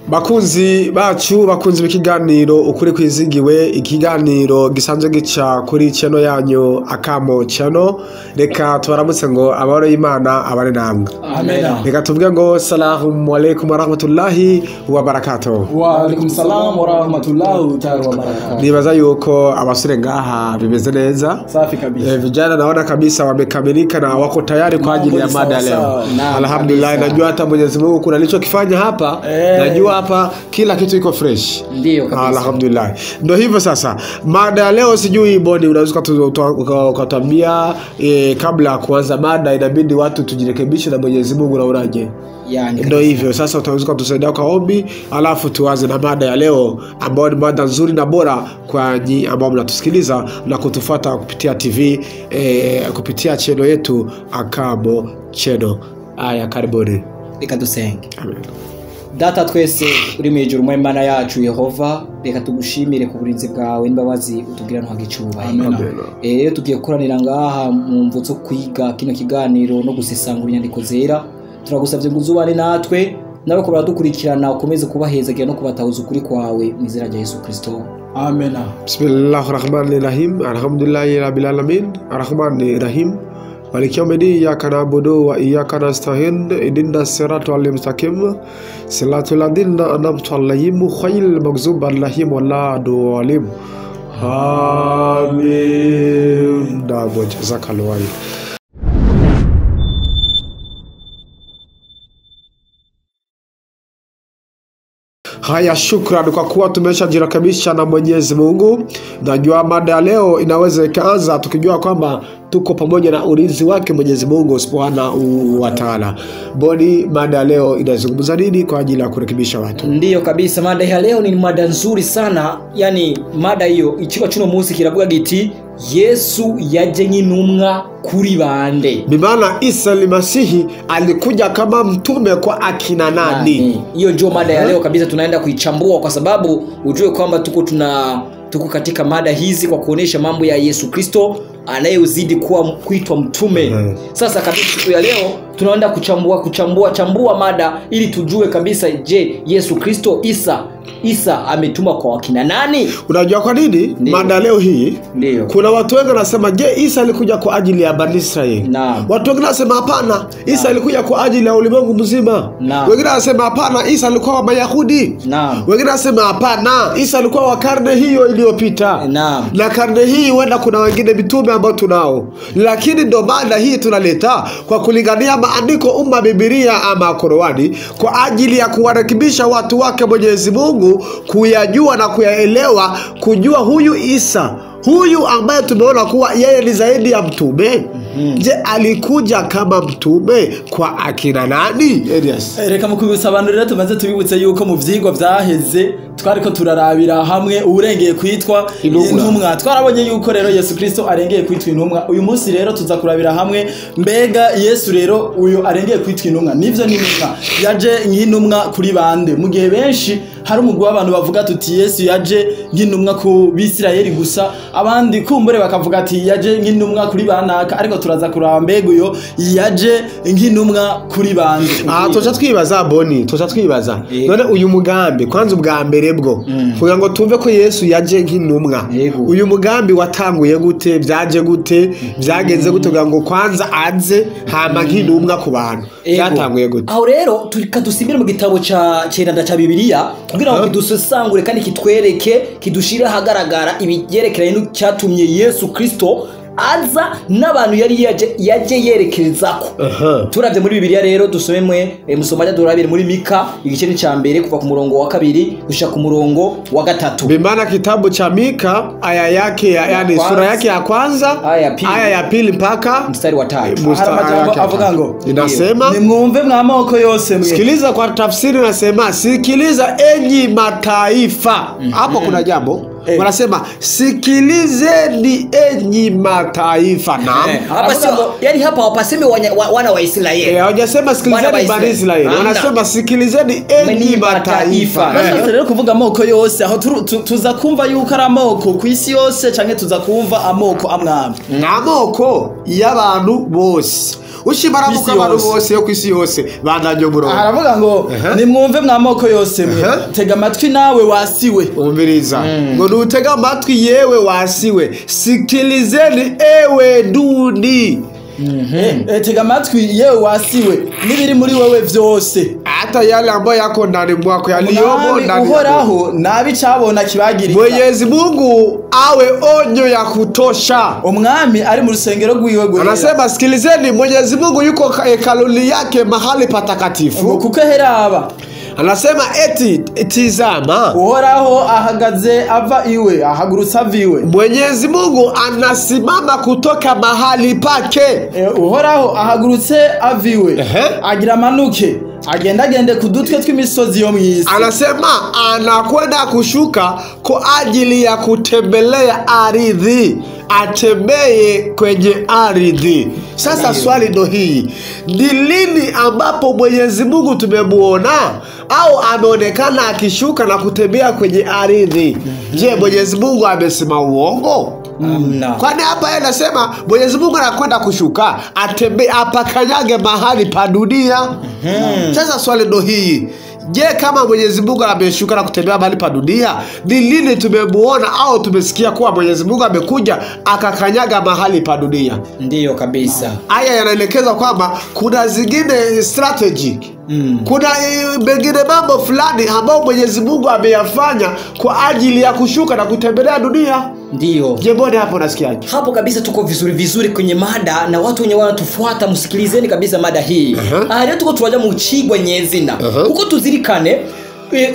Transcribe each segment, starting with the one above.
Bakunzi bacu, bakunzi b'ikiganiro Ukuri Kwizigiwe, ikiganiro gisanzwe gica kuri channel yanyu Akamo Channel, reka tubaramutse ngo amahoro y'Imana abane namwe. Amen. Reka tuvuge ngo salamu alaykum wa rahmatullahi wa barakatuh. Wa alaykum salam wa rahmatullahi ta'ala wa barakatuh. Nibaza yuko abasore ngaha bimeze neza. Safi kabisa. Vijana naona kabisa wamekamilika na wako tayari kwa ajili ya mada leo. Alhamdulillah, najua hata Mwenyezi Mungu kuna alichokifanya hapa. Najua hapa kila kitu iko fresh. Ndio kabisa. Alhamdulillah. Ndio hivyo sasa. Mada ya leo sijui Boni unaweza ukatuambia kabla kuanza mada inabidi watu tujirekebishe na Mwenyezi Mungu na uraje. Yani ndio hivyo sasa utaweza kutusaidia kwa ombi alafu tuanze na mada ya leo ambayo ni mada nzuri na bora kwa nyinyi ambao mnatusikiliza na kutufuata kupitia TV, kupitia channel yetu Akamo Channel. Aya, karibuni. Reka dusenge. Amen. Data twese uri mu ijuru Imana yacu Yehova, reka tugushimire ku burinzi bwawe n'imbabazi utugira ntwagicubahiro. Rero tugiye gukoranira ngaha mu mvo zo kwiga kino kiganiro no gusesangura inyandiko zera. Turagusavye ngo uzubane natwe nabako baradukurikirana ukomeze kubahezagira no kubatahuza ukuri kwawe mu izina rya Yesu Kristo. Amen. Bismillahirrahmanirrahim. Alhamdulillahi rabbil alamin. Arrahmanirrahim. Maliki yawmiddin iyyaka na'budu wa iyyaka nasta'in ihdinas siratal mustaqim siratal ladzina an'amta 'alaihim ghayril maghdubi 'alaihim waladdallin. Amin. Da jazakallahu. Haya, shukrani kwa kuwa tumeshajirekebisha na Mwenyezi Mungu. Najua mada ya leo inaweza ikaanza tukijua kwamba tuko pamoja na ulinzi wake Mwenyezi Mungu Subhanahu wa Ta'ala. Boni, mada ya leo inazungumza nini kwa ajili ya kurekebisha watu? Ndiyo kabisa, mada ya leo ni mada nzuri sana. Yani mada hiyo ichikwa chuno munsi kiravuga giti Yesu yaje nk'intumwa kuri bande. Bimaana Isa al-Masihi alikuja kama mtume kwa akina nani? Hiyo ndio mada ya leo kabisa, tunaenda kuichambua kwa sababu ujue kwamba tuko katika mada hizi kwa kuonesha mambo ya Yesu Kristo anayezidi kuwa kuitwa mtume. Sasa kabisa siku ya leo tunaenda kuchambua mada ili tujue kabisa, je, Yesu Kristo Isa ametuma kwa wakina nani? Unajua kwa nini? Mada leo hii. Ndiyo. Kuna watu wengi wanasema je, Isa alikuja kwa ajili ya Bani Israeli? Watu wengine wanasema hapana, Isa alikuja kwa ajili ya ulimwengu mzima. Wengine wanasema hapana, Isa alikuwa wa Mayahudi. Wengine wanasema hapana, Isa alikuwa wa karne hiyo iliyopita. Na karne hii huenda kuna wengine mitume ambao tunao. Lakini ndo mada hii tunaleta kwa kulingania maandiko umma Biblia ama Qur'ani kwa ajili ya kuwarekebisha watu wake Mwenyezi Mungu kuyajua na kuyaelewa, kujua huyu Isa, huyu ambaye tumeona kuwa yeye ni zaidi ya mtume. Je, alikuja kama mtume kwa akina nani? Elias. Reka mukubisa abantu rero tumaze tubibutse yuko mu vyigwa vyaheze twariko turarabira hamwe urengeye kwitwa intumwa. Twarabonye yuko rero Yesu Kristo arengeye kwitwa intumwa. Uyu munsi rero tuza kurabira hamwe mbega Yesu rero uyu arengeye kwitwa intumwa nivyo ni intumwa yaje nk'intumwa kuri bande, mu gihe benshi hari umugwi w'abantu bavuga tuti Yesu yaje nk'intumwa ku Bisirayeli gusa, abandi kumbure bakavuga ati yaje nk'intumwa kuri banaka, ariko turaza kuraba mbega uyo yaje nk'intumwa kuri bande. Tuca twibaza Boni, tuca twibaza none uyu mugambi kwanza ubwa mbere bwo kugira ngo tumve ko Yesu yaje nk'intumwa, uyu mugambi watanguye gute, byaje gute, byagenze gute kugira ngo kwanza aze hama nk'intumwa ku bantu, byatanguye gute? Aho rero tusimbire mu gitabo ca Ceranda ca Bibiliya kugira ngo kidusesangure kandi kitwereke kidushire ahagaragara ibigerekeranye n'icyatumye Yesu Kristo aza n'abantu yari yaje yerekezako. Turavye muri Bibiliya rero dusomemwe musomaja durabire muri Mika igice ni ca mbere kuva ku murongo wa 2 gushika ku murongo wa 3. Bimaana kitabu cha Mika aya yake yani sura yake ya kwanza aya ya pili mpaka mstari wa 3. Avuga ngo inasema nimwumve mwa moko yose mwe. Sikiliza kwa tafsiri nasema sikiliza enyi mataifa. Hapo kuna jambo. Wanasema sikilizeni enyi mataifa. Naam. Hapa sio, yani hapa hawasemi wana wa Israeli. Hawajasema sikilizeni bani Israeli. Wanasema sikilizeni enyi mataifa. Sasa rero kuvuga amoko yose aho tuza kumva yuko ari amoko ku isi yose canke tuza kumva amoko amwamwe. Amoko y'abantu bose. Ushimaramuka abantu bose yo kwisi yose bandanye umurongo. Aravuga ngo nimwumve mwamoko yose mwe, tega amatwi nawe wasiwe. Umviriza ngo nutega amatwi yewe wasiwe, sikilizeni ewe duni. Tega amatwi yewe wasiwe n'ibiri muri wewe vyose, hata yale ambayo yako ndani mwako yaliyomo ndani. Uhoraho nabi cabona kibagiriza. Mwenyezi Mungu awe onyo ya kutosha. Umwami ari mu rusengero rwiwe gwera. Anasema sikilizeni, Mwenyezi Mungu yuko hekaluni yake mahali patakatifu. Kuko heraba anasema eti tizama, Uhoraho ahagaze ava iwe, ahagurutsa aviwe. Mwenyezi Mungu anasimama kutoka mahali pake. Uhoraho ahagurutse aviwe, agira manuke, agenda agende kudutwe tw'imisozi yo mwisi. Anasema anakwenda kushuka kwa ajili ya kutembelea ardhi, atembee kwenye ardhi. Sasa swali ndo hii, ni lini ambapo Mwenyezi Mungu tumemuona au ameonekana akishuka na kutembea kwenye ardhi? Je, Mwenyezi Mungu amesema uongo? Kwani hapa yeye anasema Mwenyezi Mungu anakwenda kushuka atembee apakanyage mahali pa dunia. Sasa swali ndo hii, je, kama Mwenyezi Mungu ameshuka na kutembea mahali pa dunia, ni lini tumemuona au tumesikia kuwa Mwenyezi Mungu amekuja akakanyaga mahali pa dunia? Ndiyo kabisa. Haya yanaelekeza kwamba kuna zingine strategy, kuna mengine mambo fulani ambao Mwenyezi Mungu ameyafanya kwa ajili ya kushuka na kutembelea dunia. Ndiyo. Je, mbona hapo unasikiaje? Hapo kabisa tuko vizuri vizuri kwenye mada, na watu wenye wanatufuata msikilizeni kabisa mada hii. Leo tuko turaja mu cigwa nyezina. Kuko tuzirikane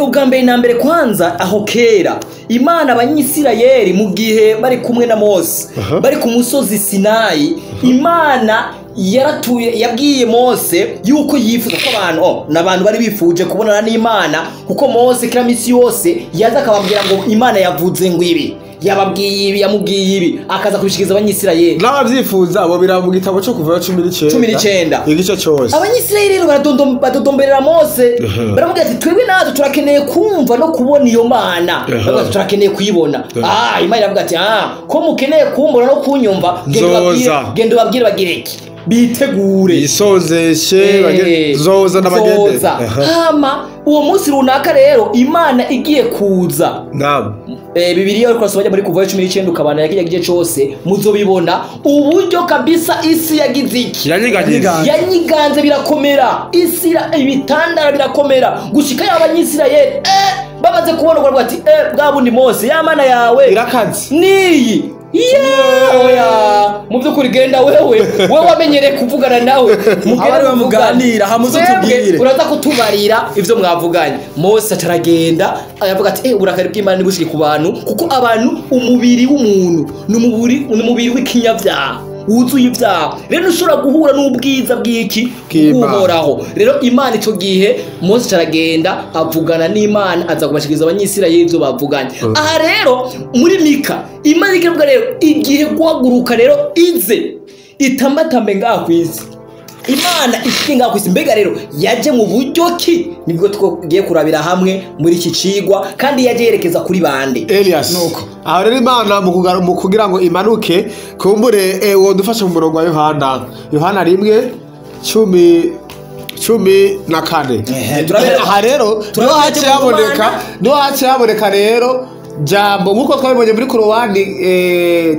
ubwa mbere na mbere kwanza aho kera Imana abanyisirayeli mu gihe bari kumwe na Mose, bari ku musozi Sinai, Imana yaratuye yabwiye Mose yuko yifuza ko abantu n'abantu bari bifuje kubonana n'Imana, kuko Mose kila misi yose yaza akababwira ngo Imana yavuze ngo ibi, yababwiye ibi, yamubwiye ibi, akaza kubishikiriza abanyisirayeli. N'abavyifuza bo bira mu gitabo cyo kuva 19 igice cyose. Abanyisirayeli rero baradomberera Mose, baramubwira ati twebwe natwe turakeneye kumva no kubona iyo Mana, bavuga turakeneye kuyibona. Imana iravuga ati ko mukeneye kumbona no kunyumva, genda ubabwire bagire iki, bitegure, isozeshe, zoza n'abagende. Hama uwo munsi runaka rero Imana igiye kuza. Naam. Bibiliya ariko asoma muri kuva 19 ukabana yakijya gice cyose muzobibona uburyo kabisa isi yagize iki, yanyiganze birakomera, isi ibitandara birakomera gushika y'abanyisirayeli bamaze kubona ngo ati bwa bundi Mose ya Mana yawe irakaze niyi. Oya, mu byukuri genda wewe wamenyereye kuvugana nawe, mugende muganira hamuze tubwire, uraza kutubarira ivyo mwavuganye. Mose ataragenda aravuga ati uburakari bw'Imana nibushike ku bantu, kuko abantu umubiri w'umuntu ni umubiri w'ikinyabyaha wuzuye ibyaha, rero ushobora guhura n'ubwiza bw'iki bw'Uhoraho. Rero Imana ico gihe Mose aragenda avugana n'Imana, aza kubashikiriza abanyisirayeli ivyo bavuganye. Aha rero muri Mika Imana ikivuga rero igihe guhaguruka rero ize itambatambe ngaha kwisi, Imana ishike ngaha kwisi. Mbega rero yaje mu buryo ki? Nibwo tugiye kurabira hamwe muri iki cigwa, kandi yaje yerekeza kuri bande. Elias nuko aho rero Imana mu kugira ngo imanuke kumbure wodufasha mu murongo wa Yohana 1:14. Aha rero niho haciye haboneka rero jambo nkuko twabibonye muri Korowani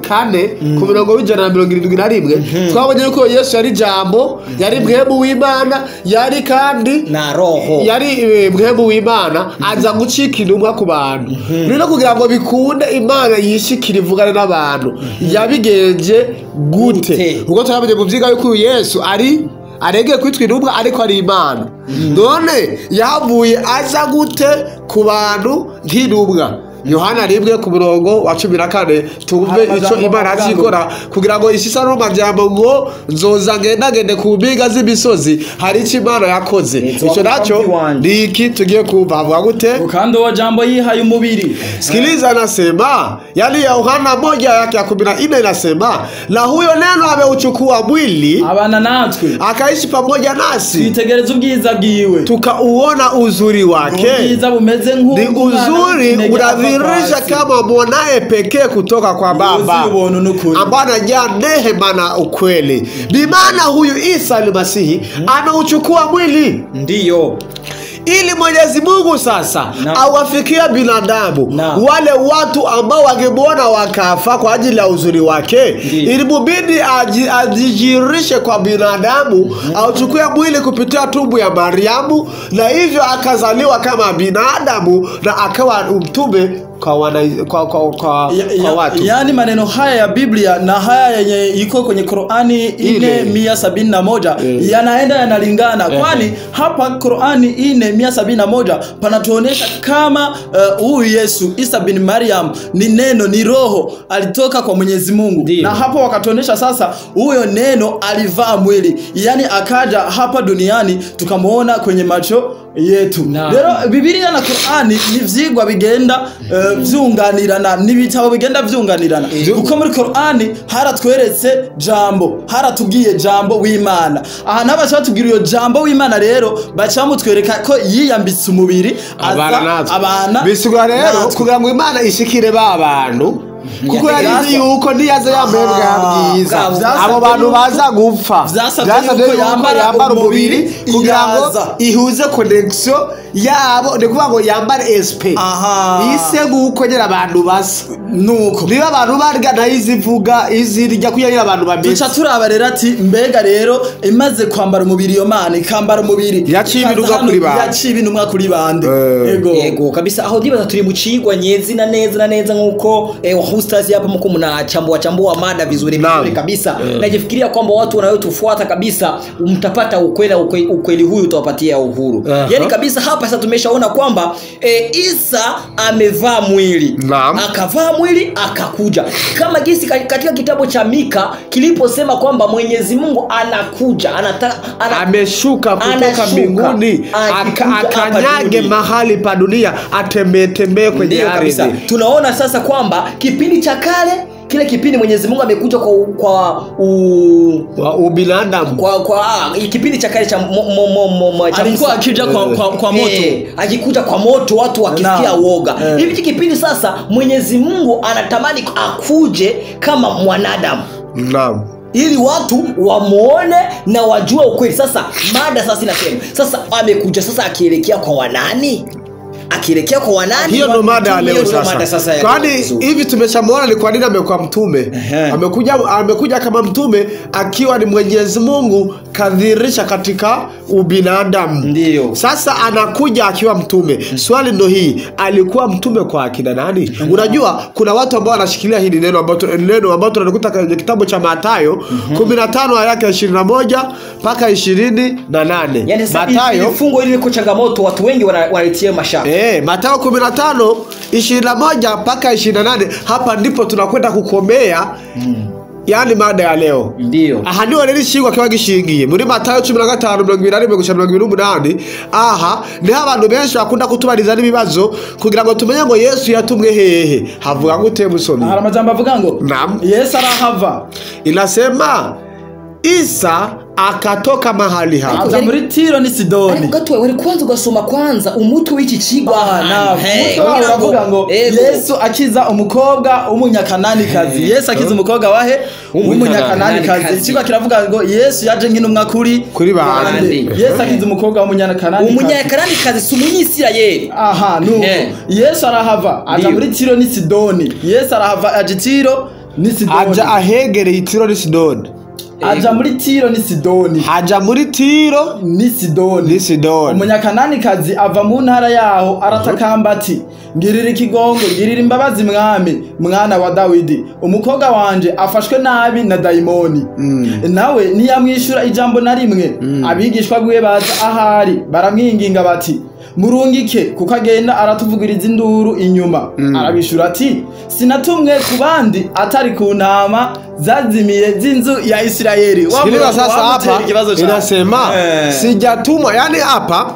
4 ku mirongo 171, twabonye yuko Yesu yari jambo, yari mwemu w'Imana, yari kandi na roho, yari mwemu w'Imana aza gucika intumwa ku bantu. Rero kugira ngo bikunde Imana yishikira ivugane n'abantu, yabigenje gute? Ubwo twabonye mu vyiga yuko Yesu ari arege kwitwa intumwa ariko ari Imana. None yavuye aza gute ku bantu nk'intumwa? Yohana 1 ku murongo wa 14 tumve ico Imana azikora kugira ngo isisa no majambo ngo nzoza ngendagende ku mpinga z'imisozi. Hari ico Imana yakoze, ico naco ni iki tugiye kumva. Avuga gute? Kandi uwo jambo yihaye umubiri. Sikiliza, anasema yali ya Yohana 1 yake ya 14 inasema, na huyo neno ameuchukua mwili abana natwe akaishi pamoja nasi, twitegereza ubwiza bwiwe tukauona uzuri wake. Ubwiza bumeze nk'ubwo uzuri Akajidhihirisha kama mwanae pekee kutoka kwa Baba, ambaye anajaa neema na ukweli. Bimaana huyu Isa al-Masihi anauchukua mwili. Ndiyo. Ili Mwenyezi Mungu sasa awafikia binadamu wale watu ambao wangemuona wakafa kwa ajili ya uzuri wake. Ilimubidi ajijirishe kwa binadamu, auchukue mwili kupitia tumbo ya Mariamu, na hivyo akazaliwa kama binadamu na akawa mtume kwa watu. Yani maneno haya ya Biblia na haya yenye iko kwenye Qur'ani 4:171 yanaenda yanalingana. Kwani hapa Qur'ani 4:171 panatuonesha kama huyu Yesu Isa bin Mariam ni neno, ni roho alitoka kwa Mwenyezi Mungu. Na hapo wakatuonesha sasa huyo neno alivaa mwili, yani akaja hapa duniani tukamuona kwenye macho yetu. Rero Biblia na Qur'ani ni vyigwa bigenda vyunganirana, ni bitabo bigenda vyunganirana. Kuko muri Qur'ani haratweretse jambo, haratubwiye jambo w'Imana. Aha nabacha batubwira iyo jambo w'Imana rero bacha mutwereka ko yiyambitse umubiri abana. Bisigura rero kugira ngo Imana ishikire ba bantu, kuko yarizi yuko niyaza yambaye bwa bwiza abo bantu baza gupfa, byasabye yuko yambara umubiri kugira ngo ihuze connection yabo, ni kuvuga ngo yambare SP ise nguko nyera abantu basa nuko niba abantu barya nayo izivuga izirya kugira abantu bameze. Duca turaba rero ati mbega rero imaze kwambara umubiri iyo Mana ikambara umubiri yaciye ibintu kuri bande, yaciye ibintu kuri bande. Yego kabisa, aho ndibaza turi mu cigwa nyezi na neza na neza nkuko Hustasi hapa mko mnachambua chambua mada vizuri vizuri kabisa. Najifikiria kwamba watu wanayotufuata kabisa mtapata ukweli, ukweli huyu utawapatia uhuru. Yaani kabisa hapa sasa tumeshaona kwamba Isa amevaa mwili. Akavaa mwili akakuja. Kama jinsi katika kitabu cha Mika kiliposema kwamba Mwenyezi Mungu anakuja, ameshuka kutoka mbinguni akanyage mahali pa dunia, atembee tembee kwenye ardhi. Tunaona sasa kwamba kipindi cha kale, kile kipindi Mwenyezi Mungu amekuja kwa ubinadamu, kwa kipindi cha kale cha alikuwa akija kwa moto, akikuja kwa moto watu wakisikia woga. Hivi kipindi sasa Mwenyezi Mungu anatamani akuje kama mwanadamu. Naam. Ili watu wamuone na wajue ukweli. Sasa mada sasa inasema, sasa amekuja sasa akielekea kwa wanani? Akielekea kwa wanani? Hiyo ndo mada leo sasa. Kwani hivi tumeshamuona ni kwa nini amekuwa mtume? Amekuja kama mtume akiwa ni Mwenyezi Mungu kadhirisha katika ubinadamu. Ndiyo. Sasa anakuja akiwa mtume. Swali ndo hii, alikuwa mtume kwa akina nani? Unajua kuna watu ambao wanashikilia hili neno ambalo tunalikuta kwenye kitabu cha Mathayo 15 aya yake 21 mpaka 28. Yani Mathayo fungo hili liko changamoto, watu wengi wanalitia mashaka. Mathayo 15 21 mpaka 28, hapa ndipo tunakwenda kukomea. Yani mada ya leo. Ndiyo. Aha niho rero ishigwa kiba gishingiye muri Mathayo 15:21-28. Aha niho abantu benshi bakunda kutubariza n'ibibazo kugira ngo tumenye ngo Yesu yatumwe hehe. Havuga gute musomyi? Hari amajambo avuga ngo Naam. Yesu arahava. Inasema Isa akatoka mahali hapo. Aza muri Tiro ni Sidoni. Ariko gatoya wari kwanza ugasoma kwanza umutwe w'iki cigwa. Uravuga ngo Yesu akiza umukobwa w'umunyakananikazi. Yesu akiza umukobwa wahe? W'umunyakananikazi. Icigwa kiravuga ngo Yesu yaje nk'intumwa kuri bande. Yesu akiza umukobwa w'umunyakananikazi. Umunyakananikazi si umunyisirayeli. Aha, nuko Yesu arahava aja muri Tiro ni Sidoni. Yesu arahava aja Tiro ni Sidoni. Aja ahegereye Tiro ni Sidoni. Aja muri Tiro ni Sidoni. Aja muri Tiro ni Sidoni. Ni Sidoni. Umunyakananikazi ava mu ntara yaho aratakamba ati ngirira ikigongo, ngirira imbabazi mwami, mwana wa Dawidi. Umukobwa wanje afashwe nabi na daimoni. Nawe ntiyamwishura ijambo na rimwe. Abigishwa gwe baza ahari baramwinginga bati murungike kuko agenda aratuvugiriza induru inyuma. Arabishura ati sinatumwe ku bandi atari ku ntama zazimiye z'inzu ya Isirayeli. Sikiliza sasa hapa inasema sijatumwa, yani hapa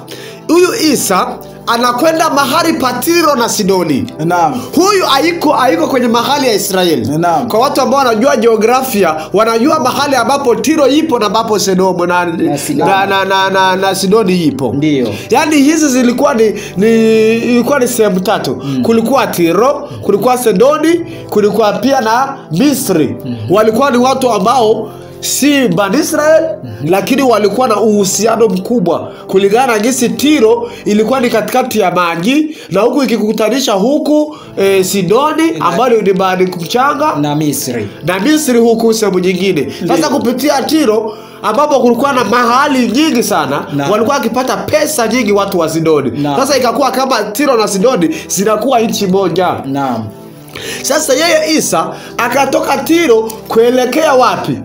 huyu Isa anakwenda mahali pa Tiro na Sidoni. Naam. Huyu haiko kwenye mahali ya Israeli. Naam. Kwa watu ambao wanajua jiografia, wanajua mahali ambapo Tiro ipo na ambapo Sodomu na Sidoni ipo. Ndio. Yaani hizi zilikuwa ilikuwa ni sehemu tatu. Kulikuwa Tiro, kulikuwa Sidoni, kulikuwa pia na Misri. Walikuwa ni watu ambao si Bani Israel, lakini walikuwa na uhusiano mkubwa. Kulingana na jinsi Tiro ilikuwa ni katikati ya maji na huku ikikutanisha huku Sidoni ambayo ni bahari mchanga na Misri. Na Misri huku sehemu nyingine. Sasa kupitia Tiro ambapo kulikuwa na mahali nyingi sana, walikuwa wakipata pesa nyingi watu wa Sidoni. Sasa ikakuwa kama Tiro na Sidoni zinakuwa nchi moja. Naam. Sasa yeye Isa akatoka Tiro kuelekea wapi?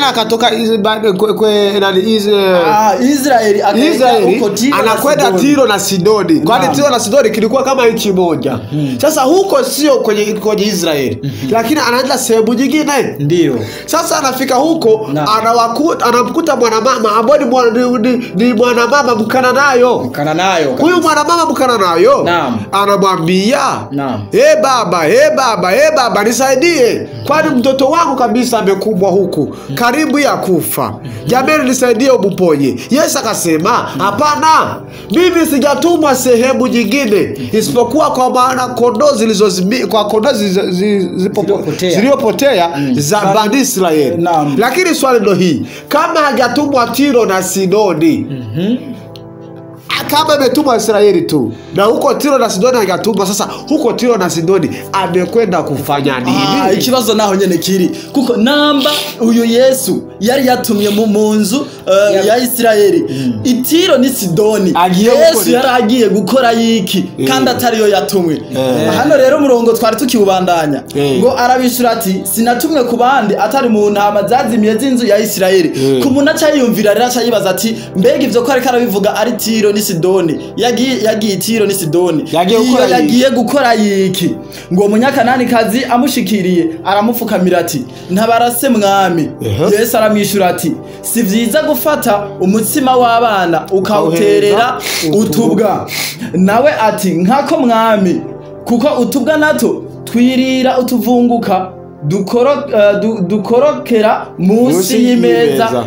Akatoka Israeli anakwenda Tiro na Sidoni. Kwani Tiro na Sidoni kilikuwa kama nchi moja. Sasa huko sio kwenye Israeli, lakini anaenda sehemu nyingine. Ndio. Sasa anafika huko, anamkuta mwanamama ambaye ni mwanamama Mkananayo. Huyu mwanamama Mkananayo anamwambia, "Eh baba, nisaidie. Kwani mtoto wangu kabisa amekumbwa huku, karibu ya kufa. Jamani nisaidie umponye." Yesu akasema, "Hapana, mimi sijatumwa sehemu nyingine isipokuwa kwa maana kondoo zilizopotea za Bani Israeli." Lakini swali ndo hii, kama hajatumwa Tiro na Sidoni, kama ametumwa Israeli tu na huko Tiro na Sidoni hajatumwa, sasa huko Tiro na Sidoni amekwenda kufanya nini? Ikibazo naho nyene kiri kuko namba uyu Yesu yari yatumye mu nzu ya Israeli Itiro ni Sidoni, Yesu yari agiye gukora yiki kandi atariyo yatumwe. Hano rero murongo twari tukiubandanya ngo arabishura ati sinatumwe ku bandi atari mu ntama zazimiye z'inzu ya Israeli. Ku muntu acayumvira rero acayibaza ati mbega ivyo ko ariko arabivuga ari Tiro ni Sidoni, yagiye Tiro ni Sidoni, yagiye gukora yiki? Ngo Munyakanani kazi amushikiriye aramupfukamira ati ntabarase mwami. Yesu aramwishura ati si vyiza gufata umutsima w'abana ukawuterera utubwa. Nawe ati nkako mwami, kuko utubwa nato twirira utuvunguka dukorokera munsi y'imeza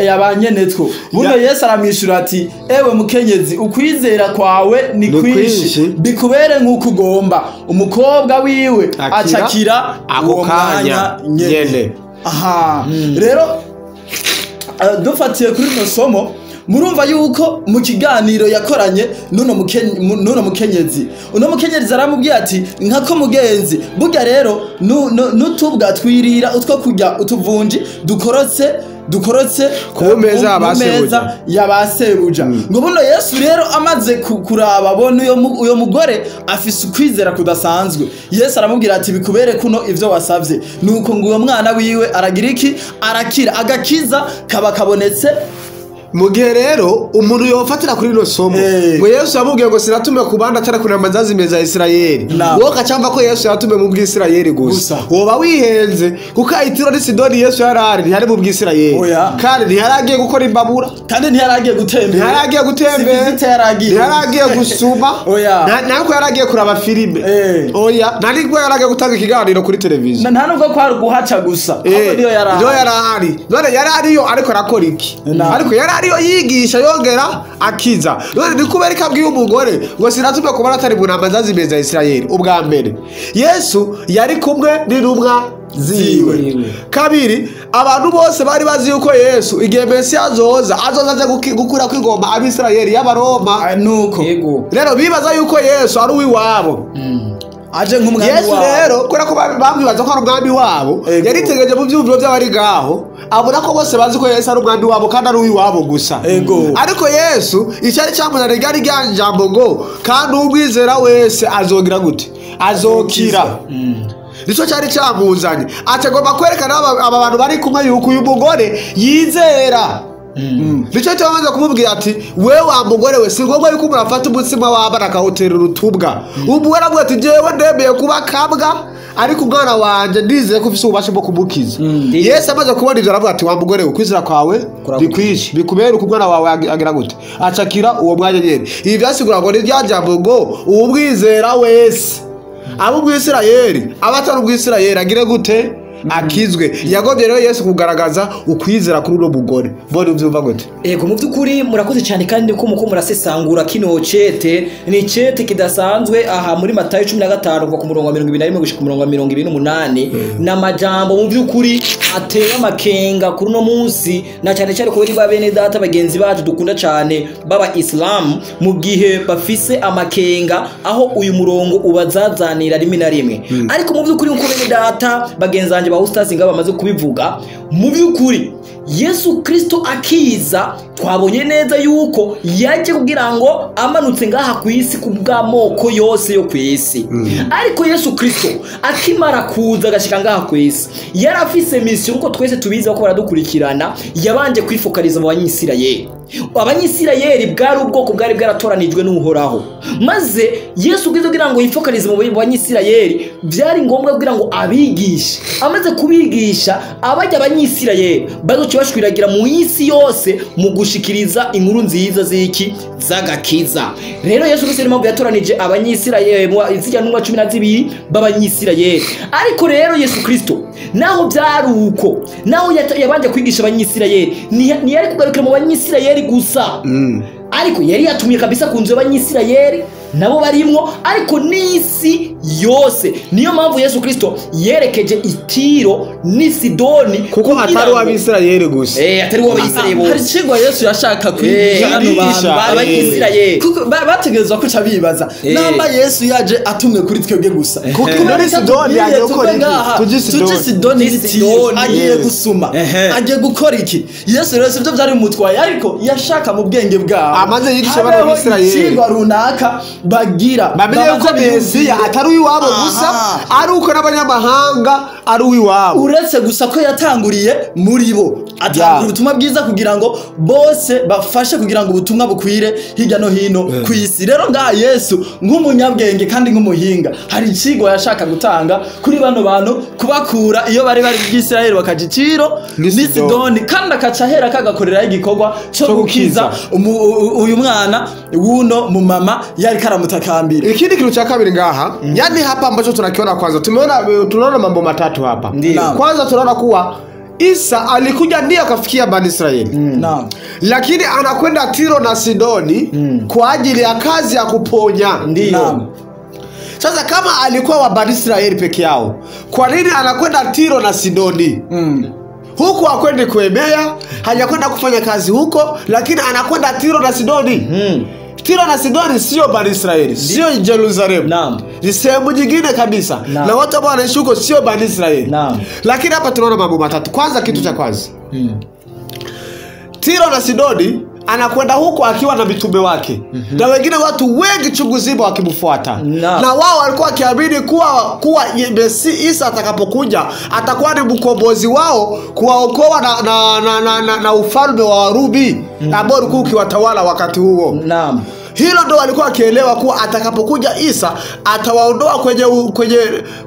yabanyenetwo. Buno Yesu aramwishura ati ewe mukenyezi, ukwizera kwawe ni kwinshi, bikubere nk'uko ugomba. Umukobwa wiwe acakira ako kanya nyene. Aha. Rero dufatiye kuri no somo, murumva yuko mu kiganiro yakoranye nuno mukenyezi, uno mukenyezi aramubwiye ati nkako mugenzi, burya rero nutubwa twirira utwo kurya utuvunji dukorotse ku meza yabasebuja. Ngo buno Yesu rero amaze kuraba bona uyo mugore afise ukwizera kudasanzwe, Yesu aramubwira ati bikubere kuno ivyo wasavye. Nuko ngo uyo mwana wiwe aragira iki? Arakira, agakiza kaba kabonetse. Mu gihe rero umuntu yofatira kuri no somo ngo Yesu yamubwiye ngo sinatume ku bandi atari kunama zazimeza Israeli, wowe ukacamva ko Yesu yatume mu bw'Isirayeli gusa, woba wihenze kuko Itiro ni Sidoni Yesu yarari ntiyari mu bw'Isirayeli, kandi ntiyaragiye gukora imbabura, kandi ntiyaragiye gutembera, ntiyaragiye gusuma, ntabwo yaragiye kuraba filime, oya, ntabwo yaragiye gutanga ikiganiro kuri televiziyo, nta nubwo kwari guhaca gusa, ahubwo niyo yarari, none yarariyo ariko arakora iki? Ariko yarari yigisha yongera akiza. None ni kubera ikabwiye umugore ngo sinatume kubara atari mu ntama zazimeza Israeli. Ubwa mbere Yesu yari kumwe n'intumwa ziwe. Kabiri, abantu bose bari bazi yuko Yesu igihe Mesiya azoza aje gukura kw'ingoma ab'Isirayeli y'Abaroma. Nuko rero bibaza yuko Yesu ari uw'iwabo, aje nk'umwami wabo. Yesu rero kubera ko bamwibaza ko ari umwami wabo, yaritegereje mu byumviro by'abari ngaho, abona ko bose bazi ko Yesu ari umwami wabo kandi ari uw'iwabo gusa. Ariko Yesu icyari cyamunaniye ryari rya jambo ngo kandi umwizera wese azogira gute? Azokira. Nicyo cyari cyamuzanye. Atagomba kwerekana aba bantu bari kumwe yuko uyu mugore yizera. Nicyo cyamaze kumubwira ati wewe wa mugore we si ngombwa yuko murafata umutsima w'abana akawutera urutubwa. Umugore aramubwira ati jewe ndemeye kuba kabwa ariko umwana wanje ndizeye ko ufise ububasha bwo kumukiza. Yesu amaze kubona ivyo aravuga ati wa mugore we kwizera kwawe bikwishe bikubere uko umwana wawe agira gute acakira uwo mwanya nyene. Ibi byasigura ngo ni rya jambo ngo uwumwizera wese abo umwisirayeli abatari umwisirayeli agire gute akizwe. Yagomvye rero Yesu kugaragaza ukwizera kuri uno mugore. Mbone uvyumva gute? Ego mu byukuri murakoze cyane kandi ko muko murasesangura kino cete ni cete kidasanzwe aha muri Matayo 15 kuva ku murongo wa 21 gushika ku murongo wa 28 na majambo mu byukuri ateye amakenga kuri no munsi na cyane cyane kubera ba bene data bagenzi bacu dukunda cyane baba Islam mu gihe bafise amakenga aho uyu murongo ubazazanira rimwe na rimwe. Ariko mu byukuri nko bene data bagenzi banje ba ustazi ngaba bamaze kubivuga mu byukuri Yesu Kristo akiza twabonye neza yuko yaje kugira ngo amanutse ngaha ku isi kubw'amoko yose yo ku isi. Ariko Yesu Kristo akimara kuza agashika ngaha ku isi yarafise mission uko twese tubizi ko baradukurikirana yabanje kwifokaliza mu Banyisirayeli. Abanyisirayeli bwari ubwoko bwari bwaratoranijwe n'Uhoraho. Maze Yesu Kristo kugira ngo yifokalize mu Banyisirayeli byari ngombwa kugira ngo abigishe. Amaze kubigisha abajya Abanyisirayeli bazoce bashwiragira mu isi yose mu gushikiriza inkuru nziza ziki z'agakiza. Rero Yesu Kristo niyo yatoranije Abanyisirayeli zijya ntumwa 12 b'Abanyisirayeli. Ariko rero Yesu Kristo naho byari uko naho yabanje kwigisha Abanyisirayeli ntiyari kugarukira mu Banyisirayeli gusa. Ariko yari yatumye kabisa ku nzu y'Abanyisirayeli nabo barimwo ariko n'isi yose. Niyo mpamvu Yesu Kristo yerekeje Itiro n'i Sidoni kuko atari w'Abisirayeli gusa. Atari w'Abisirayeli bose. Hari icigwa Yesu yashaka kwigisha hano bantu Abanyisirayeli kuko bategerezwa kuca bibaza namba Yesu yaje atumwe kuri twebwe gusa kuko muri Sidoni yagiye gukora iki? Tujye Sidoni n'Itiro agiye gusuma agiye gukora iki? Yesu rero sivyo byari mutwaye ariko yashaka mu bwenge bwabo amaze yigisha Abanyisirayeli icigwa runaka bagira bamenye yuko Mesiya atari uw'iwabo gusa ari uko n'abanyamahanga ari uw'iwabo uretse gusa ko yatanguriye muri bo atangura ubutumwa bwiza kugira ngo bose bafashe kugira ngo ubutumwa bukwire hirya no hino ku isi. Rero ngaha Yesu nk'umunyabwenge kandi nk'umuhinga hari icigwa yashaka gutanga kuri bano bantu kubakura iyo bari bari bw'Isirayeli bakaja Itiro n'i Sidoni kandi akaca ahera kagakoreraho igikorwa cyo gukiza uyu mwana w'uno mu mama yari karamutakambira. Ikindi kintu cha kabiri ngaha yani hapa ambacho tunakiona kwanza tunaona mambo matatu hapa. Kwanza tunaona kuwa Isa alikuja ndiye akafikia Bani Israeli. Naam. Lakini anakwenda Tiro na Sidoni kwa ajili ya kazi ya kuponya. Ndiyo. Sasa kama alikuwa wa Bani Israeli peke yao, kwa nini anakwenda Tiro na Sidoni? Huku akwendi kuemea, hajakwenda kufanya kazi huko, lakini anakwenda Tiro na Sidoni. Tiro na Sidoni sio Bani Israeli, sio Jerusalem. Naam. Ni sehemu nyingine kabisa. Na watu ambao wanaishi huko sio Bani Israeli. Naam. Lakini hapa tunaona mambo matatu. Kwanza kitu cha kwanza. Tiro na Sidoni anakwenda huko akiwa na mitume wake. Na wengine watu wengi chungu zima wakimfuata. Na wao walikuwa wakiamini kuwa Mesi Isa atakapokuja atakuwa ni mkombozi wao kuwaokoa na ufalme wa Warumi ambao ulikuwa ukiwatawala wakati huo. Naam. Hilo ndo walikuwa wakielewa kuwa atakapokuja Isa atawaondoa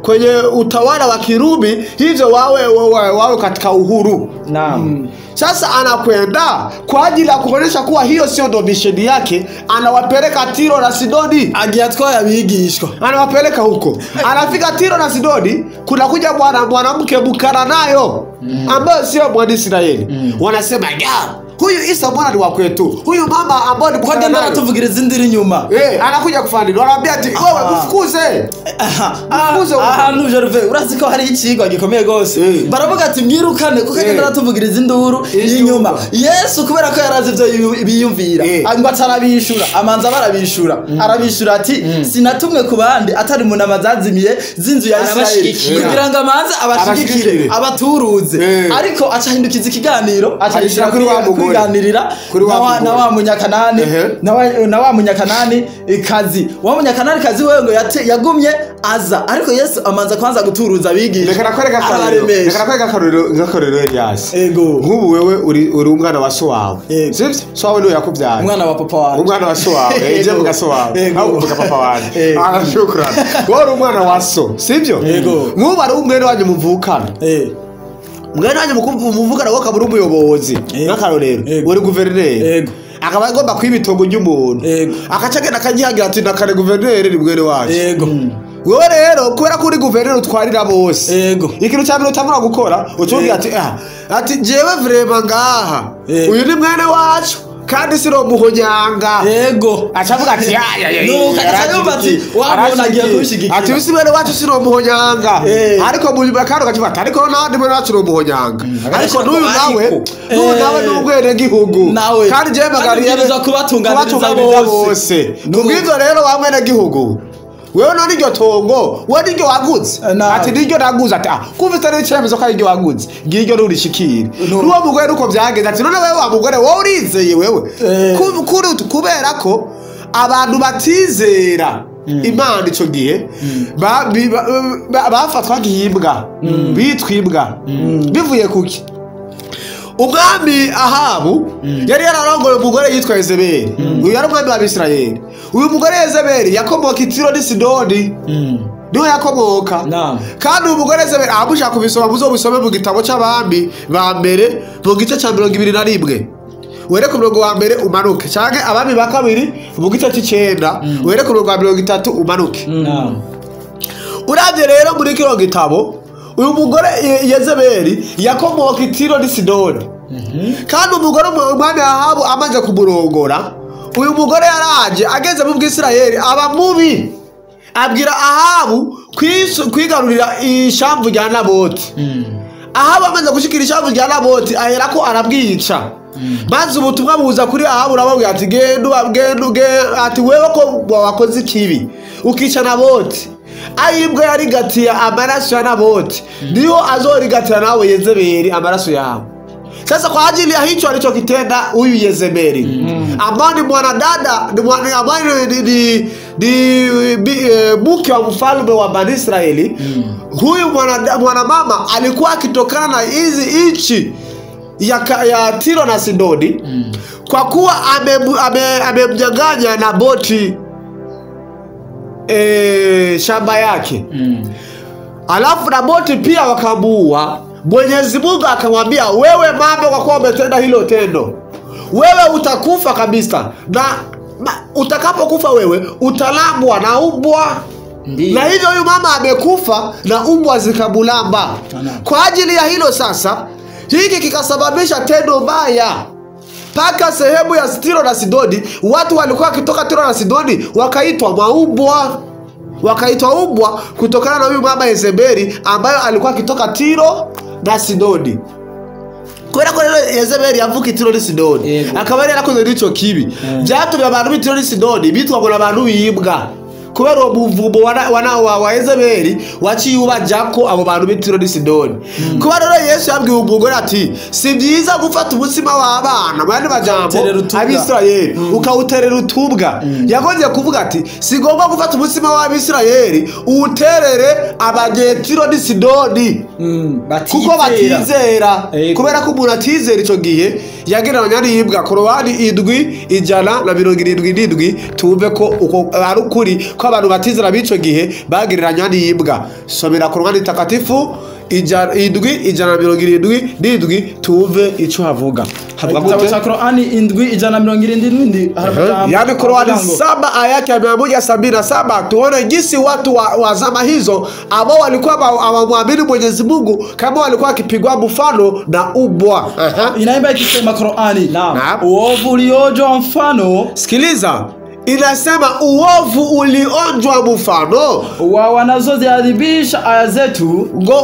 kwenye utawala wa Kirumi, hivyo wawe katika uhuru. Naam. Sasa anakwenda kwa ajili ya kuonyesha kuwa hiyo sio ndo mission yake, anawapeleka Tiro na Sidoni. Agiye atwaye abigishwa. Anawapeleka huko. Anafika Tiro na Sidoni, kuna kuja mwanamke Mkananayo ambaye sio Mwisraeli. Wanasema, "Ya, huyu Isa mbona ni wa kwetu? Huyu mama ambaye ni kwa nini tuvugira izindi nyuma?" Anakuja kufanya nini? Wanaambia ati, "Wewe mfukuze." Mfukuze. Nuje ruve urazi ko hari ikigwa gikomeye gose. Baravuga ati mwirukane kuko agenda tuvugira izinduru inyuma. Yesu kubera ko yarazi ivyo biyumvira, ngo atarabishura, amanza barabishura. Arabishura ati sinatumwe ku bandi atari mu nama zazimiye z'inzu ya Isirayeli kugira ngo amanze abashigikire abaturuze. Ariko acahindukiza ikiganiro acishira kuri wa kwiganirira na wa munyakanani na wa munyakanani kazi wa munyakanani kazi wewe ngo yagumye aza ariko Yesu amanza kwanza guturuza abigisha. Reka nakwereka akarorero Elias. Nk'ubu wewe uri umwana wa so wawe, sivyo? So wawe niwe yakubyaye, umwana wa papa wawe, umwana wa so wawe, je mvuga so wawe aho kuvuga papa wawe. Ah, shukran. Wowe uri umwana wa so, sivyo? Nk'ubu ari umwene wanyu muvukana, mwene wanyu muvukana wowe akaba uri umuyobozi nk'akarorero, uri guverineri, akaba agomba kwiba itongo ry'umuntu, akaca agenda akagihagira ati nakare guverineri ni mwene wacu. Wewe rero kubera ko uri guverineri utwarira bose, ikintu cya mbere utangura gukora ucubwira ati ati jewe vraiment ngaha uyu ni mwene wacu kandi siro muhonyanga. Yego. Acavuga ati nuko akayumva ati wabona agiye kushigikira ati usi mwene wacu siro muhonyanga, ariko mu bakaro gacuba ariko nandi mwene wacu muhonyanga, ariko n'uyu nawe n'uyu nawe n'ubwene gihugu kandi jewe magariye kubatunganiriza bose. Kubw'ivyo rero wa mwene gihugu wewe none iryo tongo wewe niryo waguze, ati niryo naguze, ati kumva ari icyemezo ko iryo waguze ngiryo rurishikire. Nuwo mugore uko byageze ati none wewe wa mugore wowe urizeye wewe kubera ko abantu batizera Imana ico gihe bafatwa nk'imbwa, bitwa imbwa bivuye kuki? Umwami Ahabu yari yararongoye umugore yitwa Yezebeli. Uyu yari umwami w'Abisirayeli. Uyu mugore Yezebeli yakomoka i Tiro n'i Sidoni, niho yakomoka. Kandi uyu mugore Yezebeli amushaka kubisoma muzobisome mu gitabo c'abami ba mbere mu gice ca 21, uhere ku murongo wa mbere umanuke, canke abami ba kabiri mu gice c'icenda uhere ku murongo wa 30 umanuke. Uravye rero muri kino gitabo uyu mugore Yezebeli yakomoka i Tiro n'i Sidoni. Kandi umugore umwami Ahabu amaze kumurongora, uyu mugore yaraje ageze mu Bwisirayeli aba mubi, abwira Ahabu kwigarurira ishamvu rya Naboti. Ahabu amaze gushikira ishamvu rya Naboti aherako arabwica. Maze ubutumwa buza kuri Ahabu urababwira ati genda ati wewe ko wakoze ikibi ukica Naboti, ayibwe yarigatiye amaraso ya Naboti niyo azorigatira nawe Yezebeli amaraso yawe. Sasa kwa ajili ya hicho alichokitenda huyu Yezebeli, ambao ni mwanadada, ambaye ni mke wa mfalme wa Bani Israeli, huyu mwanamama alikuwa akitokana na hizi nchi ya Tiro na Sidoni, kwa kuwa amemnyang'anya Naboti shamba yake. Alafu Naboti pia wakamuua. Mwenyezi Mungu akamwambia wewe mama, kwa kuwa umetenda hilo tendo, wewe utakufa kabisa, na utakapokufa wewe utalambwa na umbwa. Na hivyo huyu mama amekufa na umbwa zikamulamba. Kwa ajili ya hilo sasa, hiki kikasababisha tendo mbaya paka sehemu ya Tiro na Sidoni. Watu walikuwa wakitoka Tiro na Sidoni wakaitwa maumbwa, wakaitwa umbwa kutokana na huyu mama Yezebeli ambayo alikuwa akitoka Tiro na Sidoni. Kubera ko rero Yezebeli yavuka Tiro na Sidoni, akaba yarakoze n'ico kibi, byatumye abantu b'i Tiro na Sidoni bitwa ngo abantu b'imbwa. Kubera uwo muvumo wa Yezebeli waciye ubajako abo bantu b'i Tiro n'i Sidoni. Kuba rero Yesu yabwiye umugore ati si byiza gufata umutsima w'abana mu yandi majambo Abisirayeli ukawuterera utubwa. Yagonze kuvuga ati si ngombwa gufata umutsima w'Abisirayeli uwuterere abanyetiro n'i Sidoni kuko batizera. Kubera ko umuntu atizera ico gihe yagereranya n'ibwa. Korowani 7:77 tuve ko uko ari ukuri ko abantu batizera b'ico gihe bagereranya n'imbwa. Somera Korowani takatifu 7:77 tuve ico havuga. Havuga gute? Korani 7:77, yani Korani 7 aya ya 177, tuone jinsi watu wa zama hizo ambao walikuwa hawamwamini Mwenyezi Mungu kama walikuwa wakipigwa mfano na ubwa. Inaimba ikisema Korani, uovu uliojwa mfano. Sikiliza, Inasema uovu ulionjwa mfano wa wanazoziadhibisha aya zetu, ngo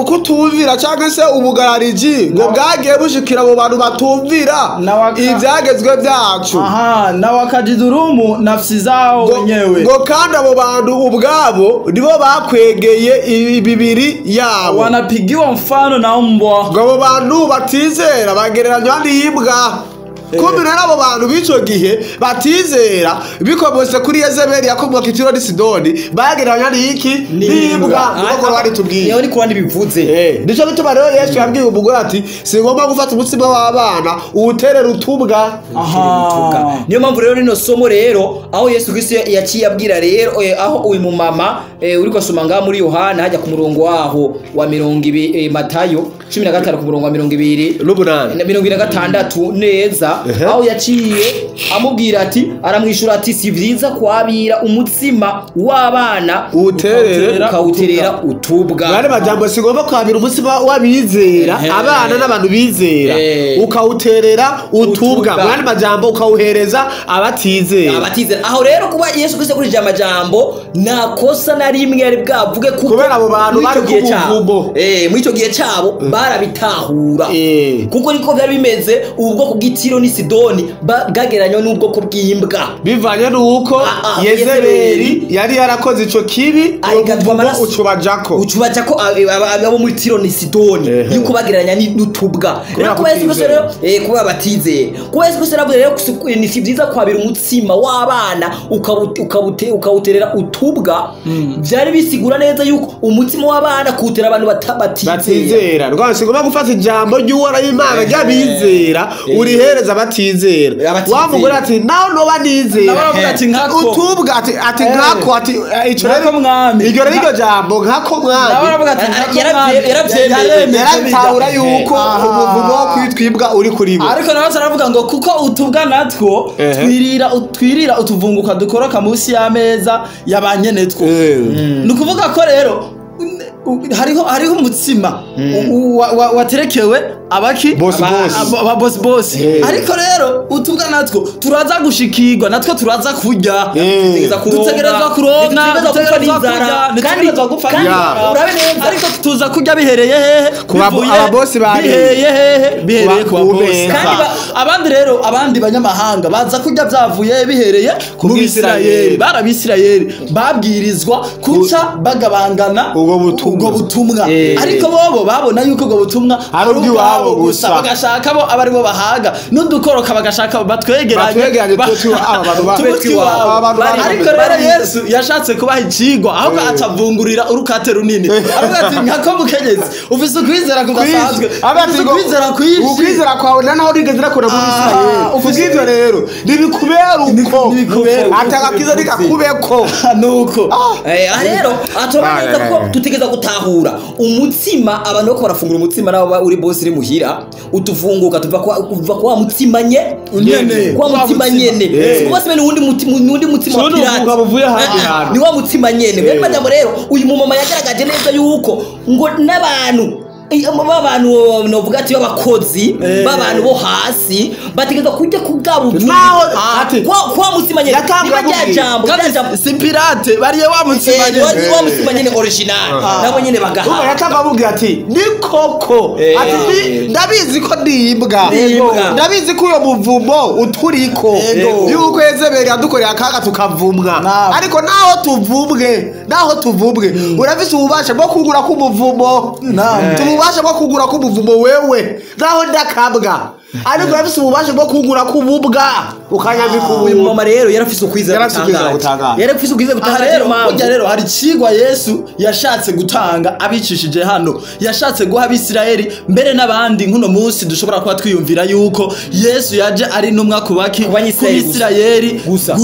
ukutumvira cyangwa se ubugarariji ngo bwagiye bushikira abo bantu batumvira ibyagezwe byacu. Aha, na wakajidhurumu nafsi zao wenyewe, ngo kandi abo bantu ubwabo nibo bakwegeye imibiri yabo, wanapigiwa mfano na mbwa, ngo abo bantu batizera bagereranywa n'imbwa. Kumbe rero abo bantu b'icyo gihe batizera bikomotse kuri Yezebeli yakomoka i Tiro n'i Sidoni bagereranywa n'iki? N'imbwa. Nuko bari tubwiye niyo ni kundi bivuze. Nico gituma rero Yesu yabwiye umugore ati singomba gufata umutsima w'abana uwuterera utubwa. Aha, niyo mpamvu rero rino somo rero aho Yesu Kristo yaciye abwira rero aho uyu mumama uri kwasoma ngaha muri Yohana hajya ku murongo waho wa 20, Matayo 15 ku murongo wa 28 26 neza, aho yaciye amubwira ati, aramwishura ati si vyiza kwabira umutsima w'abana ukawuterera utubwa. Bari majambo sigomba kwabira umutsima w'abizera, abana n'abantu bizera, ukawuterera utubwa. Bari majambo ukawuhereza abatizera. Aho rero kuba Yesu Kristo kuri jambo nta kosa na rimwe yari bwavuge kuko kubera abo bantu bari ku muri icyo gihe cyabo barabitahura, kuko niko byari bimeze. Ubwoko bw'Itiro n'i Sidoni bwagereranywa n'ubwoko bw'imbwa, bivanye n'uko Yezebeli yari yarakoze ico kibi ucubajako abo muri Tiro n'i Sidoni, yuko bagereranya n'utubwa. Rero kuba Yesu Kristo rero kuba batizeye, kuba Yesu Kristo rero ni si byiza kwabira umutsima w'abana ukawuterera utubwa, byari bisigura neza yuko umutsima w'abana kuwutera abantu batizera. Rwose ngomba gufata ijambo ry'uwora y'Imana ry'abizera urihereza abatizera. Wa mugore ati naho noba nizera, utubwa ati nkako ati ico rero mwami, iryo rero jambo nkako mwami yaratahura yuko umuvumo wo kwitwibwa uri kuri bo. Ariko nawe aravuga ngo kuko utubwa natwo twirira utuvunguka dukoroka munsi y'ameza y'abanyenetwo. Ni ukuvuga ko rero hariho umutsima waterekewe abaki boss boss, ariko rero utubwa natwo turaza gushikirwa, natwo turaza kurya, dutegerezwa kuronka, dutegerezwa gupfa n'inzara, ariko tuza kurya bihereye hehe? Ababosi bihereye hehe? Bihereye ku babosi. Abandi rero abandi banyamahanga baza kurya byavuye bihereye ku Bisirayeli. Barabisirayeli babwirizwa kuca bagabangana ubwo butumwa, ariko bobo babona yuko ubwo butumwa ari ubw'iwabo gusa, bagashaka bo abari bo bahaga n'udukoroka bagashaka batwegeranye. Ariko rero Yesu yashatse kubaha icigwa, ahubwo acavungurira urukate runini, aravuga ati nkako mukenyezi ufise ukwizera kudasanzwe, ufise ukwizera kwinshi, ukwizera kwawe naho rigeze rakora muri Isirayeli. Ufise rero nibikubera uko atagakiza nikakubeko nuko. Rero aturabona neza ko tutegeza gutahura umutsima. Abantu bako barafungura umutsima nabo uri boss iri muhira utufunguka tuva kwa mutsima nyene, kwa mutsima nyene, kuba se n'undi mutsima mutsima wa pirate ni wa mutsima nyene. Rero majambo rero uyu mumama yagaragaje neza yuko ngo n'abantu babantu novuga ati babakozi babantu bo hasi bategeza kujya kubwabo kwa mutsima nyene, niba jambo si pirate bariye wa mutsima nyene, wa mutsima nyene original nabo nyene bagaha. Yatanga avuga ati ni koko ati ndabizi ko ndimbwa, ndabizi ko uyo muvumo uturiko yuko Yezebeli yadukoreye akaga tukavumwa, ariko naho tuvumwe urafise ububasha bwo kugura k'umuvumo, ububasha bwo kugura k'umuvumo wewe naho ndakabwa, ariko urafise ububasha bwo kugura k'ububwa ukanyambika ubu. Uyu mama rero yarafise ukwizera gutangaje, yarafise ukwizera gutangaje. Burya rero hari icigwa Yesu yashatse gutanga abicishije hano, yashatse guha Abisirayeli mbere n'abandi. Nkuno munsi dushobora kuba twiyumvira yuko Yesu yaje ari intumwa ku baki ku Bisirayeli gusa,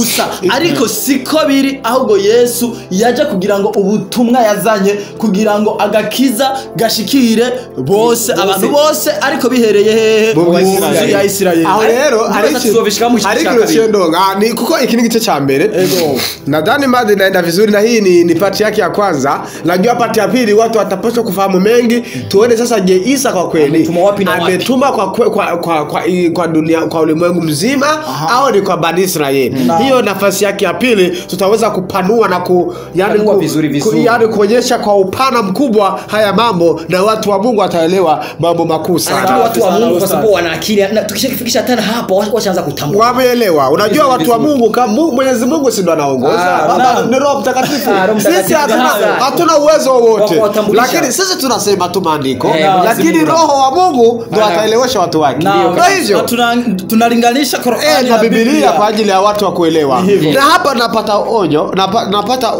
ariko siko biri. Ahubwo Yesu yaje kugira ngo ubutumwa yazanye kugira ngo agakiza gashikire bose, abantu bose, ariko bihereye hehe? Mu nzu ya Isirayeli. Aho rero Hari cya ikintu kabiri. Chendonga ni kuko iki ni gice cha mbere. Nadhani mada inaenda vizuri na hii ni part yake ya kwanza. Najua part ya pili watu watapaswa kufahamu mengi. Tuone sasa, je, Isa kwa kweli Ametuma wapi na wapi? Ametuma kwa dunia, kwa ulimwengu mzima au ni kwa Bani Israeli? Hiyo nafasi yake ya pili tutaweza kupanua na yani Panua vizuri vizuri. Yani kuonyesha kwa upana mkubwa haya mambo, na watu wa Mungu wataelewa mambo makuu sana. Anatuma watu wa Sana, Mungu kwa sana. sababu wana akili, na tukishafikisha tena hapo washaanza kutambua. Wameelewa. Unajua watu wa Mungu kama Mwenyezi Mungu si ndo anaongoza. Baba Naam. ni Roho Mtakatifu. Roho Sisi Mtakatifu kabisa. hatuna uwezo wowote. Wa kuwatambulisha. Lakini sisi tunasema tu maandiko, lakini Mungu. Roho wa Mungu ndo ataelewesha watu wake. Ndio hivyo. Na tunalinganisha Qur'ani Na Biblia kwa ajili ya watu wa kuelewa. Hivyo. Na hapa napata onyo, napata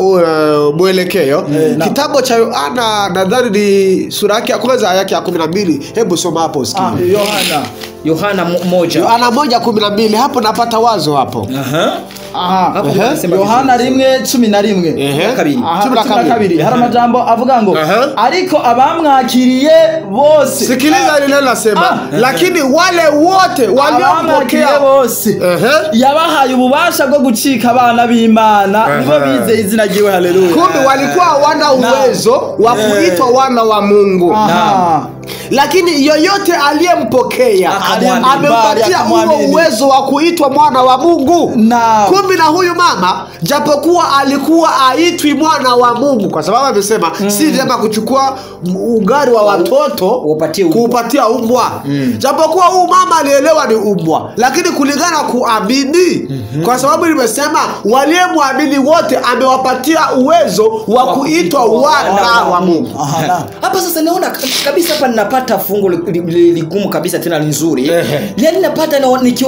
mwelekeo. Kitabu cha Yohana nadhani ni sura yake ya kwanza aya yake ya 12. Hebu soma hapo usikie. Yohana. Yohana 1. Yohana 1:12, hapo napata wazo hapo. Aha. Aha. Hapo anasema Yohana vizuri. 1:11. Ehe. Kabiri. Aha, 12. 12. Hari amajambo avuga ngo Aha. ariko abamwakiriye bose. Sikiliza ile neno nasema, lakini wale wote Abamwakiriye waliompokea bose Ehe. yabahaye ububasha bwo gucika abana b'Imana, nibo bizeye izina ryiwe. Haleluya. Kumbe walikuwa wana uwezo wa kuitwa wana wa Mungu. Aha. Lakini yoyote aliyempokea Akamwamini. amempatia huo Akamwamini. uwezo wa kuitwa mwana wa Mungu. Naam. Kumbe na huyu mama japokuwa alikuwa aitwi mwana wa Mungu, kwa sababu amesema si vyema kuchukua ugali wa watoto Upatie umbwa. kuupatia umbwa. Japokuwa huyu mama alielewa ni umbwa, lakini kulingana kuamini, kwa sababu nimesema waliyemwamini wote amewapatia uwezo wa kuitwa wana wa Mungu. Aha, naam. Hapa sasa naona kabisa hapa ninapata fungu ligumu kabisa tena nzuri. Yaani napata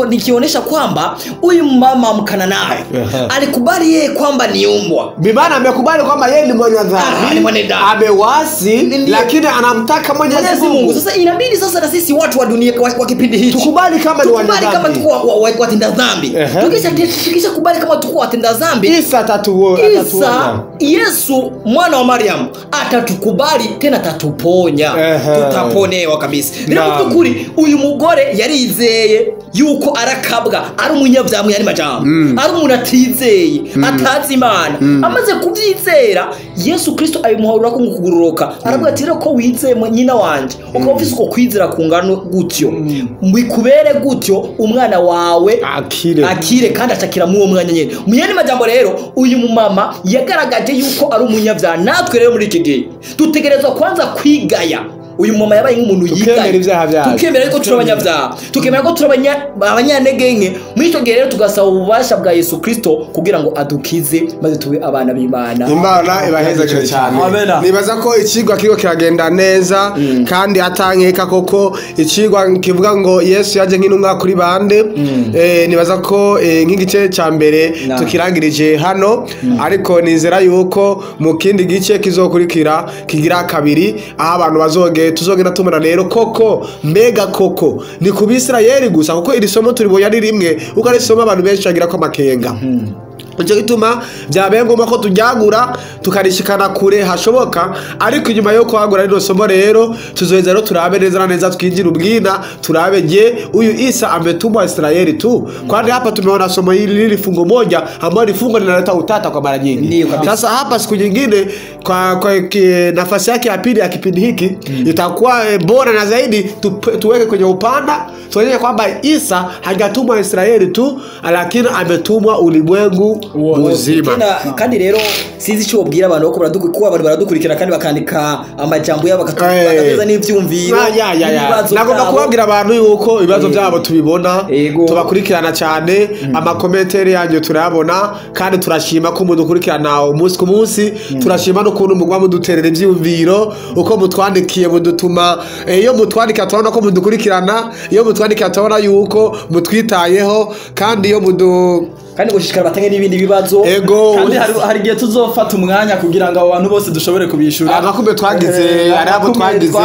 nikionyesha kwamba huyu mama Mkananayo alikubali yeye kwamba ni umbwa. Bibana amekubali kwamba yeye ni mwenye Ah, ni mwenye dhambi, dhambi. amewasi, Ndiyo. lakini anamtaka Mwenyezi Mwenyezi Mungu. Mungu. Sasa inabidi sasa na sisi watu wa dunia kwa kipindi hichi Tukubali kama ni wenye tukubali kama dhambi. tuko watenda dhambi. Tukisha kubali kama tuko watenda dhambi, Isa Isa atatuona. Yesu mwana wa Mariam atatukubali tena atatuponya. Tutaponewa kabisa. Rero Naam. mu by'ukuri uyu mugore yarizeye yuko arakabwa ari umunyabyaha yari majambo, ari umuntu atizeye, atazi Imana. Amaze kubyizera Yesu Kristo abimuharura ko kugororoka, aravuga ati rero ko wizeye nyina wanje, ukaba ufise uko kwizera kungana gutyo, bikubere gutyo, umwana wawe Akire. akire kandi acakira muri uwo mwanya nyene. Mu yandi majambo rero uyu mumama yagaragaje yuko ari umunyabyaha. Natwe rero muri iki gihe dutegerezwa kwanza kwigaya. Uyu mama yabaye nk'umuntu Tukemera yigaya. ibyaha byacu. Tukemera yuko turi abanyabyaha, tukemera ko turi abanyantege nke. Muri icyo gihe rero tugasaba ububasha bwa Yesu Kristo kugira ngo adukize maze tube abana b'Imana. Imana ibahezagire cyane. Amena. Nibaza ko ikigwa kiriko kiragenda neza kandi atankeka koko ikigwa kivuga ngo Yesu yaje nk'intumwa kuri bande. Nibaza ko nk'igice cya mbere Naam. tukirangirije hano, ariko nizera yuko mu kindi gice kizokurikira kigira kabiri, aho abantu tuzogenda tumena rero koko mbega koko ni ku Bisirayeli gusa, kuko iri somo turibonye ari rimwe uko ari somo abantu benshi bagira ko amakenga. Nicyo gituma byabaye ngombwa ko turyagura tukarishikana kure hashoboka, ariko inyuma yo kwagura rino somo rero tuzoheza rero turabe neza na neza, twinjire ubwina turabe, je huyu Isa ametumwa Israeli tu? Kwani hapa tumeona somo hili lili fungo moja ambalo ni fungo linaleta utata kwa mara nyingi. Ndiyo kabisa. Sasa hapa siku nyingine kwa nafasi yake ya pili ya kipindi hiki itakuwa bora na zaidi tuweke kwenye upanda, tuonyeshe kwamba Isa hajatumwa Israeli tu, lakini ametumwa ulimwengu muzima. Tena kandi rero sinzi icyo wobwira abantu ko kuba abantu baradukurikira kandi bakandika amajambo yabo bakatuza n'ivyumviro. Ya. N'ibibazo Nagomba byabo. kubabwira abantu yuko ibibazo byabo tubibona, Ego. tubakurikirana cyane, amakomenteri yanyu turayabona kandi turashima ko mudukurikirana umunsi ku munsi. Turashima n'ukuntu mugwa muduterera ivyumviro, uko mutwandikiye mudutuma, iyo mutwandikira turabona ko mudukurikirana, iyo mutwandikira turabona yuko mutwitayeho, kandi iyo mudu Kandi gushishikara batange n'ibindi bibazo. Ego. Kandi hari igihe tuzofata umwanya kugira ngo abo bantu bose dushobore kubishura. Agakumbe twagize, ari abo twagize.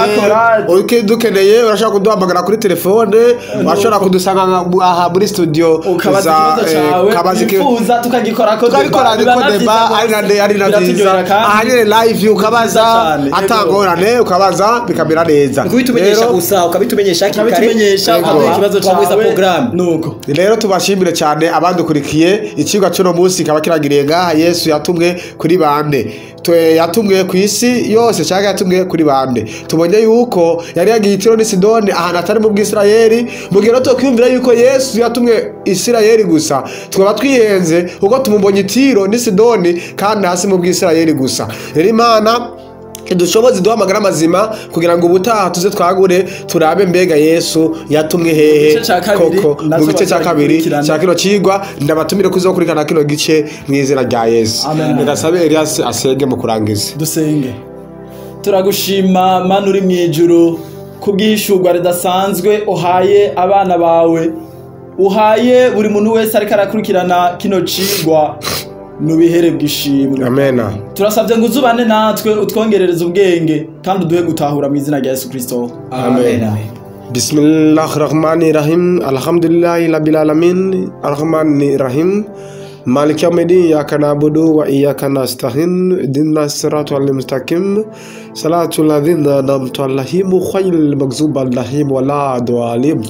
Uke dukeneye urashobora kuduhamagara kuri telefone, urashobora kudusanga aha muri studio, ukabaza ikibazo cawe wifuza, tukagikora ko tukabikora biba ko na débat vyiza ari na rwose. ari na vyiza. Biraturyohera kandi. Aha nyene live ukabaza Cyane. atangorane, ukabaza bikamera neza. Kubitumenyesha Rero- gusa, ukabitumenyesha hakiri kare. Ukabitumenyesha, Ego. ukaduha ikibazo Twagwiza cawe programme. Nuko Rero tubashimire cyane abadukurikiye. Ikigo cy'uno munsi kikaba kirangiriye ngaha. Yesu yatumwe kuri bande? Yatumwe ku isi yose cyangwa yatumwe kuri bande? Tubonye yuko yari yagiye i Tiro n'i Sidoni, ahantu atari mu bw'Isirayeli. Mu gihe rero twokwiyumvira yuko Yesu yatumwe Isirayeli gusa, twaba twihenze, kuko tumubonye i Tiro n'i Sidoni kandi hasi mu bw'Isirayeli gusa. Rero Imana idushoboze, duha amagara mazima kugira ngo ubutaha tuze twagure, turabe mbega Yesu yatumwe hehe Mu gice ca kabiri, koko. nazo Mu gice cya kabiri bazagikurikirana. cya kino cigwa, ndabatumire kuzokurikirana kino gice mu izina rya Yesu. Amen. Reka sabe Elias asenge mu kurangiza. Dusenge. Turagushima Mana uri mu ijuru kubw'ishurwa ridasanzwe uhaye abana bawe, uhaye buri muntu wese ariko arakurikirana kino cigwa, nubihere bw'ishimwe. Amena. Turasabye ngo uzubane natwe, utwongerereze ubwenge kandi uduhe gutahura, mu izina rya Yesu Kristo. Amen. Bismillah rahmani rahim. Alhamdulillahi rabbil alamin arrahmani rahim maliki yawmiddin iyyaka na'budu wa iyyaka nasta'in ihdinas siratal mustaqim siratal ladzina an'amta alaihim ghayril maghdubi alaihim waladdallin.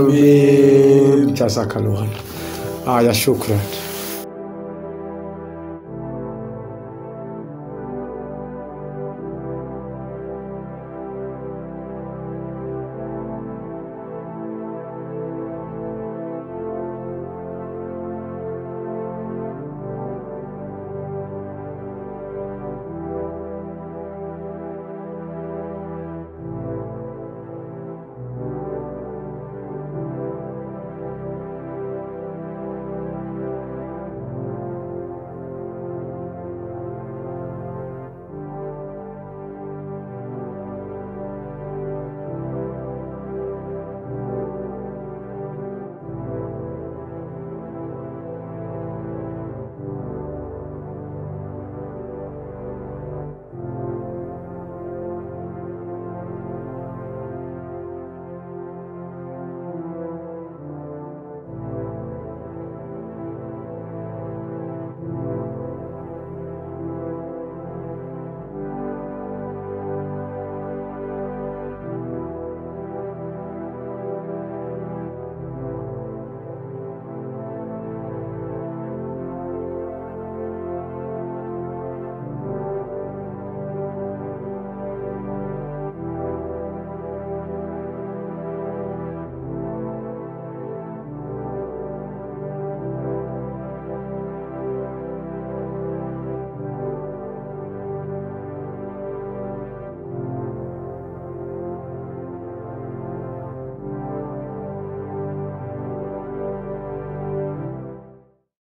Amin. Jazakallahu. Aya, shukran.